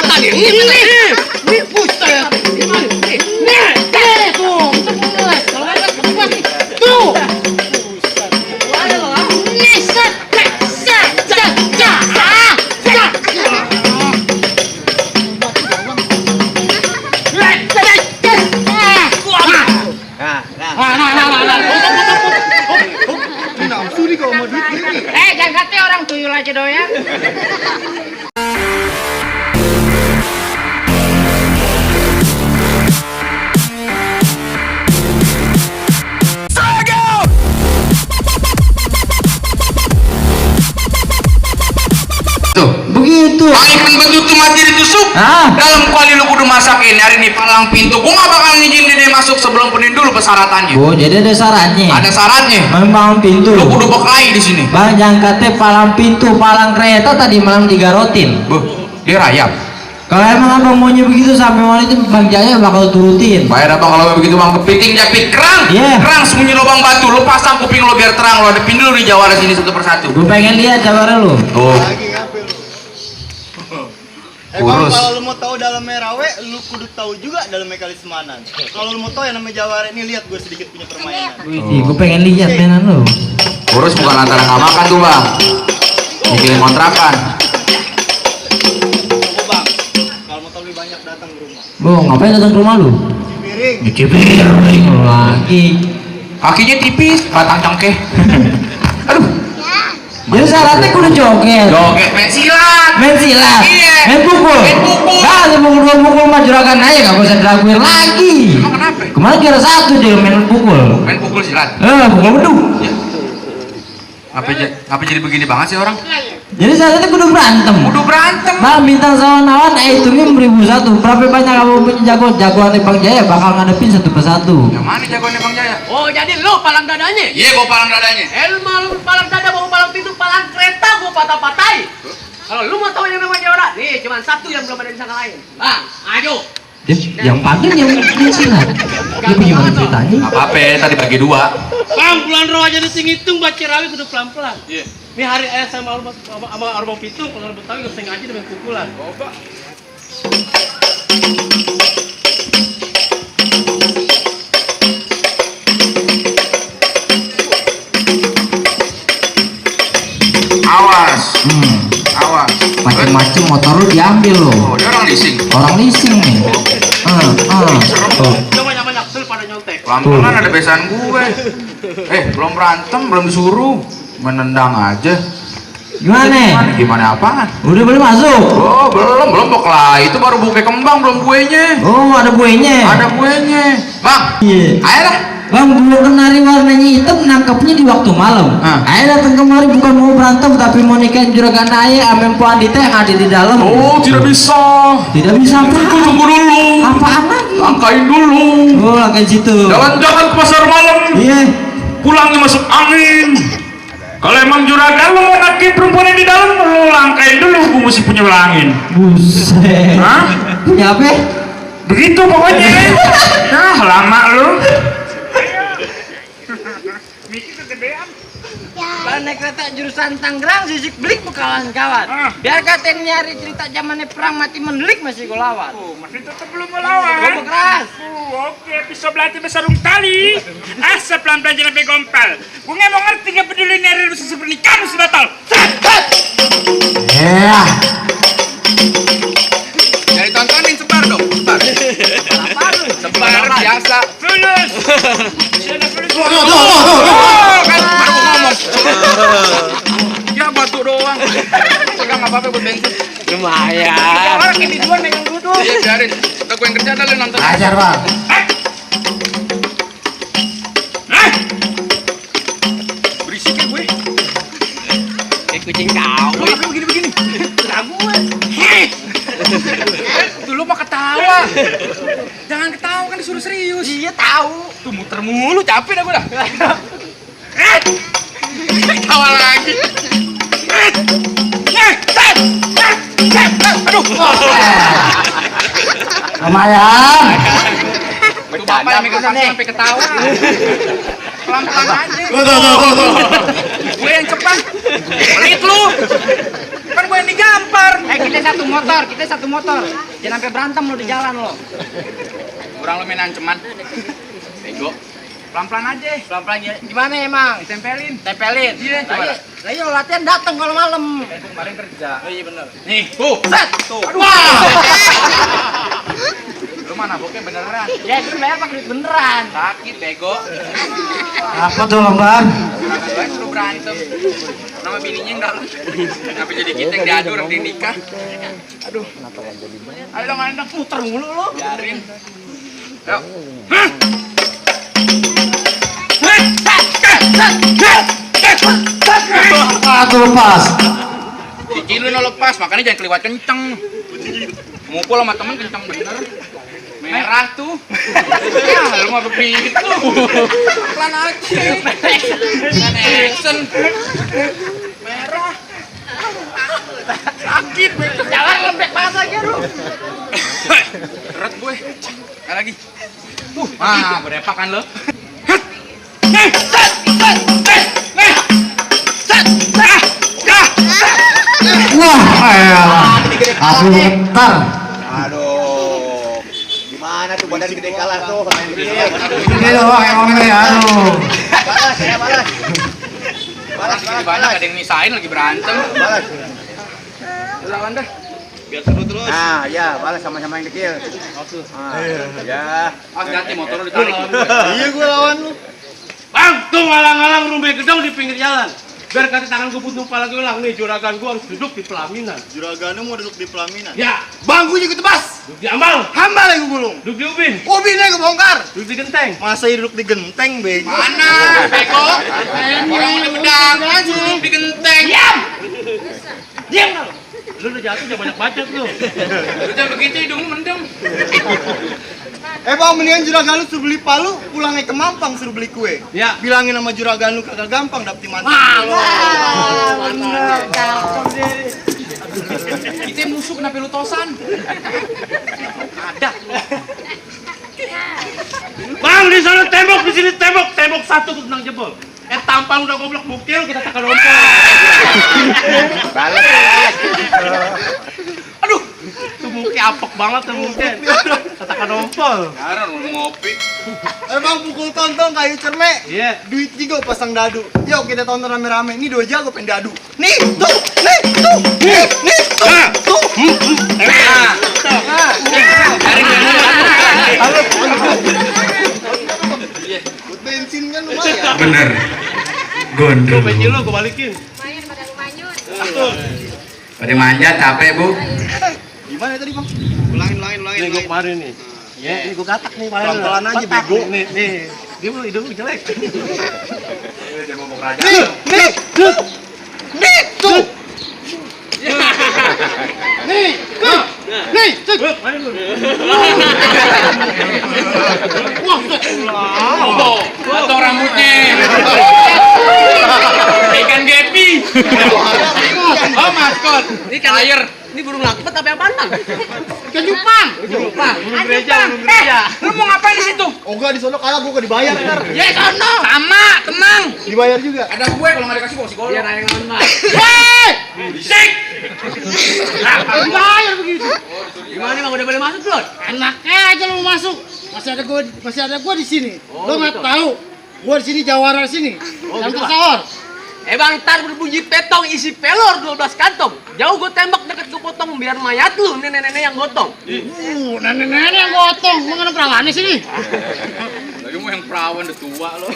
tadi. Ini buset ya. Nih, tuh. Kalau enggak kebuat nih. Tuh. Nih, set. Jangan kata orang tuyul aja doyan. Tuh, begitu. Ikan begitu mati ditusuk. Dalam kuali lu kudu masakin. Hari ini palang pintu. Gua nggak bakal ngizinin dia masuk sebelum penuhin dulu persyaratannya. Oh, jadi ada syaratnya. Ada syaratnya. Memang pintu. Lu kudu beklai di sini. Bang, jangan kata palang pintu, palang kereta tadi malam digarotin. Dia rayap. Kalau emang abang maunya begitu sampai malam itu Bang Jaya bakal turutin. Bayar abang kalau begitu bang kepiting japit kerang. Kerang sembunyi lubang batu. Lu pasang kuping lu biar terang. Lu hadapin dulu di Jawara sini satu persatu. Gue pengen lihat Jawara lu. Tuh. Bang, kalau lu mau tahu dalamnya rawe, lu kudu tahu juga dalamnya Kalismanan. Kalau lu mau tahu yang namanya Jawara ini, lihat gue sedikit punya permainan. Gue pengen lihat mainan lu. Urus bukan antara nggak makan tuh bang. Mikirin kontrakan. Bang, kalau mau tahu lebih banyak datang ke rumah. Ngapain datang ke rumah lu? Piring. Nyuci piring lagi. Kakinya tipis, batang cengkeh. Aduh. Jadi syaratnya kudu joget. Joget main silat. Main silat. Iya. Main pukul. Main pukul. Nah, pukul mah juragan aja gak usah diraguin lagi. Emang kenapa? Kemarin juara 1 dia main pukul. Main pukul silat. Pukul beduk. Ya. Ngapa jadi begini banget sih orang? Jadi syaratnya kudu berantem. Kudu berantem. Bang, bintang sawan-awan hitungnya 1001. Berapa banyak kamu punya jagoan Bang Jaya bakal ngadepin satu persatu. Yang mana jagoannya Bang Jaya? Oh, jadi lu palang dadanya? Iya, gua palang dadanya. Lu malu palang dada, bawa palang pintu, palang kereta gua patah-patahin. Kalau lu mau tahu yang namanya Jawara, nih cuman satu yang belum ada yang bisa ngalahin. Bang, ayo. Yang panggil yang main silat. Lu gimana ceritanya? Apa-apa, tadi bagi dua. Bang, bulan roh aja dihitung baca rawi kudu pelan-pelan. Iya. Ini hari ayah sama Arbang Pitung, kalau Betawi gak bisa ngaji dengan pukulan. Coba. Awas. Awas. Macem-macem motor lu diambil lo. Oh, dia orang leasing. Orang leasing nih. Udah banyak-banyak sel pada nyontek. Pelan-pelan ada besan gue. Belum berantem, belum disuruh. Menendang aja. Gimana? Gimana apaan? Udah boleh masuk? Oh, belum beklai. Itu baru buke kembang, belum kuenya. Oh, ada buahnya. Ada kuenya. Bang, Iya. ayolah. Bang, bulu kenari warnanya hitam nangkapnya di waktu malam. Ayo datang kemari bukan mau berantem tapi mau nikahin juragan ayah sama Empo Andita yang ada di dalam. Oh, tidak bisa. Tidak bisa apa? Tunggu dulu. Apaan lagi? Langkain dulu. Oh, langkain situ. Jalan-jalan ke pasar malam. Iya. Pulangnya masuk angin. Kalau emang juragan lo mau nakin perempuan yang di dalam, lo langkain dulu. Gue mesti punya angin. Buset. Hah? Punya apa? Begitu pokoknya. Nah, lama lo. Kalau naik kereta jurusan Tangerang, Zizik Blik bekalan kawan. Biar katen nyari cerita zamannya perang mati mendelik masih gue lawan. Masih tetap belum melawan. Gue keras. Oke, bisa belati besarung tali. Asa pelan-pelan jangan sampai gompal. Gue nggak mau ngerti nggak peduli nyari lu pernikahan lu batal. Ya. Jadi tontonin sebar dong, sebar. Sebar biasa. Fulus. Sana fulus. Kan baru gua ngomong. Ya batu doang. Pegang apa-apa buat bensin. Lumayan. Orang ini dua megang duduk. Iya, biarin. Kita gue yang kerja dah lu nonton. Ajar, Bang. Berisiknya gue. Kayak kucing kau. Begini. Lagu gue. Dulu mah ketawa. Jangan ketawa kan disuruh serius. Iya tahu. Tuh muter mulu capek dah gue dah. Ketawa lagi. Aduh. Lumayan. Tuh bapak yang mikir sampai ketawa. Pelan-pelan aja. Gue yang cepat. Pelit lu. Kan gue yang digampar. Kita satu motor. Jangan sampai berantem lo di jalan lo. Kurang lu main anceman. Bego. Pelan-pelan aja. Pelan-pelan ya. Gimana emang? Tempelin. Iya, coba. Lah iya latihan datang kalau malam. Kemarin kerja. Oh iya benar. Nih, tuh. Set. Tuh. Wah. Lu mana bokeh beneran? Ya itu bayar pakai duit beneran. Sakit bego. Apa tuh lembar? Orang suruh berantem. Nama bininya yang dalam. Kenapa jadi kita yang diadu orang di nikah? Aduh. Ayo dong, Muter mulu lo. biarin. Yuk. Tuh lepas. Cici lu no lepas, makanya jangan keliwat kenceng. Mukul sama temen kenceng bener. Merah tuh. Ya, lu mah begitu. Pelan aja. Action. Merah. Sakit, Jalan lembek banget aja lu. Berat gue. Sekali lagi. Berepakan lo. Wah, aduh bentar. Aduh. Gimana tuh badan gede kalah tuh. Ini doang emang ini, aduh. Balas ya, balas. Orang segini banyak ada yang misahin lagi berantem. Balas. Lawan dah. Biar seru terus. Nah, ya, balas sama-sama yang kecil. Ya. Ganti motor lu ditarik. Iya gua lawan lu. Bang, tuh ngalang-ngalang rumah gedong di pinggir jalan. Biar kata tangan gue numpah lagi ulang nih, juragan gue harus duduk di pelaminan. Juragannya mau duduk di pelaminan. Ya, Bang, gua juga tebas. duduk di ambal, Hamba lagi gua gulung. duduk di ubin, Ubinnya gua bongkar. duduk di genteng. Masa duduk di genteng, bego. Mana, bego? Orang udah bedang, duduk di genteng. Diam kalau. Lu udah jatuh jangan banyak bacot lu. Udah begitu hidungmu mendem. Bang, mendingan juragan lu suruh beli palu, pulangnya ke Mampang suruh beli kue. Ya. Bilangin sama juragan lu kagak gampang dapet mantu. Bener. Kita musuh kenapa lu tosan? Ada. Bang, di sana tembok, di sini tembok, tembok satu tuh tenang jebol. Tampang udah goblok bukil, kita tekan rompol. Balas. Aduh, tuh muka apok banget tuh muka. Kita tekan rompol. Sekarang lu ngopi. Bang, pukul tontong kayu cerme. Iya. Duit juga pasang dadu. Yuk kita tonton rame-rame. Ini 2 jago pengen dadu. Nih, tuh, nih, tuh, nih, tuh, tuh. Buat bensin kan lumayan. Bener. Tuh, bensin lu gue balikin. Lumayan pada lumanyun. Pada manja capek, Bu. Gimana tadi, Bang? Ulangin. Ini gue kemarin nih. Ya, ini gue gatak nih kemarin. Pelan-pelan aja, Petak. bego. Nih. Dia mau hidung jelek. Nih, tuh. Nih, tuh. Main lu. Potong rambutnya. Ikan gepi. Oh, maskot. Ini kan air. Ini burung lakpet apa apaan, Bang? Kenyupang. Burung gereja. Lu mau ngapain di situ? Oh, enggak di sono kalah gua dibayar, ntar. Ya sono. Sama, tenang. Dibayar juga. Ada gue kalau nggak dikasih gue kasih golok. Biar air lawan, Bang. Woi! Sik! Dibayar begitu. Gimana, Bang? Udah boleh masuk belum? Enaknya aja lu masuk. Masih ada gua di sini. Lu nggak gitu. tahu. Gua di sini jawara di sini. Yang gitu, Pak. tersohor. Bang, ntar berbunyi petong isi pelor 12 kantong. Jauh gue tembak deket ke potong biar mayat lu nenek-nenek yang gotong. Nenek-nenek yang gotong. Emang ada perawannya sini. Lagi mau yang perawan udah tua lo.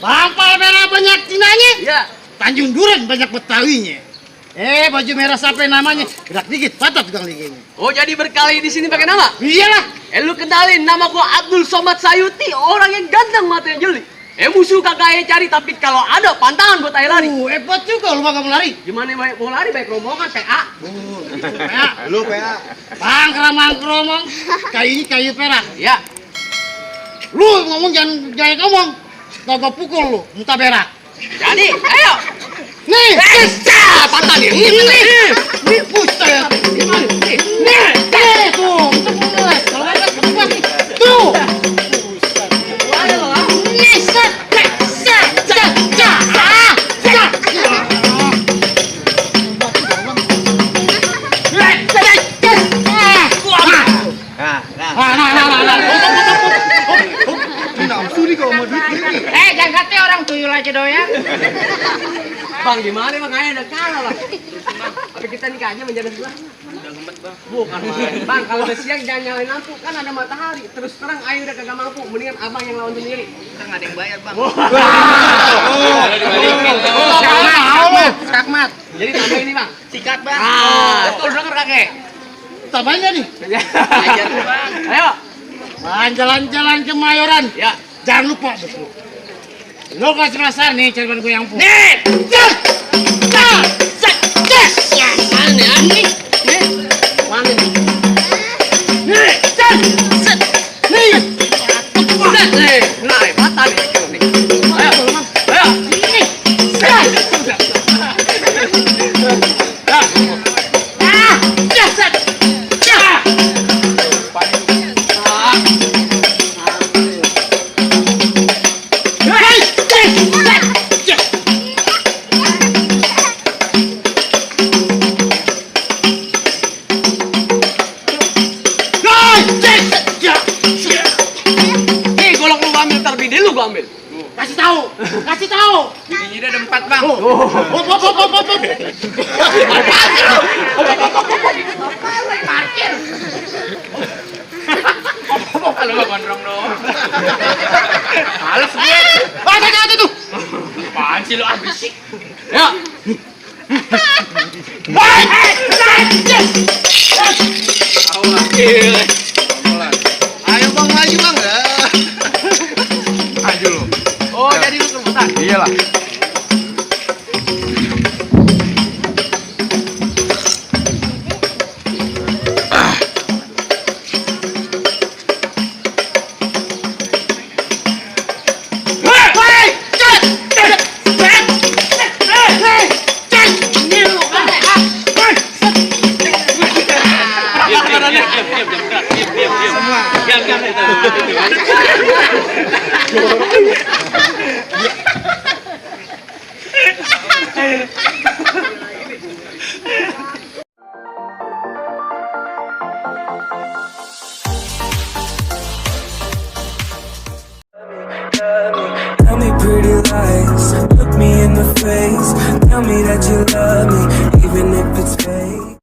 Bapak merah banyak tinanya. Iya. Tanjung Duren banyak Betawinya. Baju merah siapa namanya? Gerak dikit, patah tukang liginya. Oh, jadi berkali di sini pakai nama? Iyalah. Lu kenalin, nama gua Abdul Somad Sayuti, orang yang ganteng matanya jeli. Musuh kagak aja cari, tapi kalau ada pantangan buat air lari. Hebat juga lu mah kamu lari. Gimana mau lari baik rombongan PA? PA. Lu PA. Bang keromong. Kayunya kayu perak. Ya. Lu ngomong jangan ngomong. Tau gua pukul lu, muntah berak. Jadi, ayo. Nih, Patah nih. nih, buset. Nih, tuh. Kalau nggak ketupat nih. Tuh. Nih, set. doyan. Bang gimana bang? Ayah udah kalah bang. Tapi kita nikahnya menjadi sebelah. Udah ngemet bang. Bukan bang, kalau udah siang jangan nyalain lampu, kan ada matahari. Terus terang ayah udah kagak mampu, mendingan abang yang lawan sendiri. Kita nggak ada yang bayar bang. Skakmat. Jadi tambah ini bang. Sikat bang. Betul denger kakek. Tambahnya nih. Ajar tuh bang. Ayo. Jalan-jalan ke Mayoran. Ya. Jangan lupa betul. Lo kasih perasaan nih cerban gue yang punya. Nih. Aneh. Mana nih? Nih. Nah, patah nih. Ayo. Ayo. Nih, golok lu ambil terbini lu gua ambil. Kasih tahu. Bininya udah ada 4 bang. Kalau nggak gondrong dong. Males gue. Ada tuh. Apaan sih lu berisik? Ya. Ayo bang, maju bang. Maju lu. Oh, jadi lu kerebutan. Iyalah. Tell me pretty lies, look me in the face. Tell me that you love me,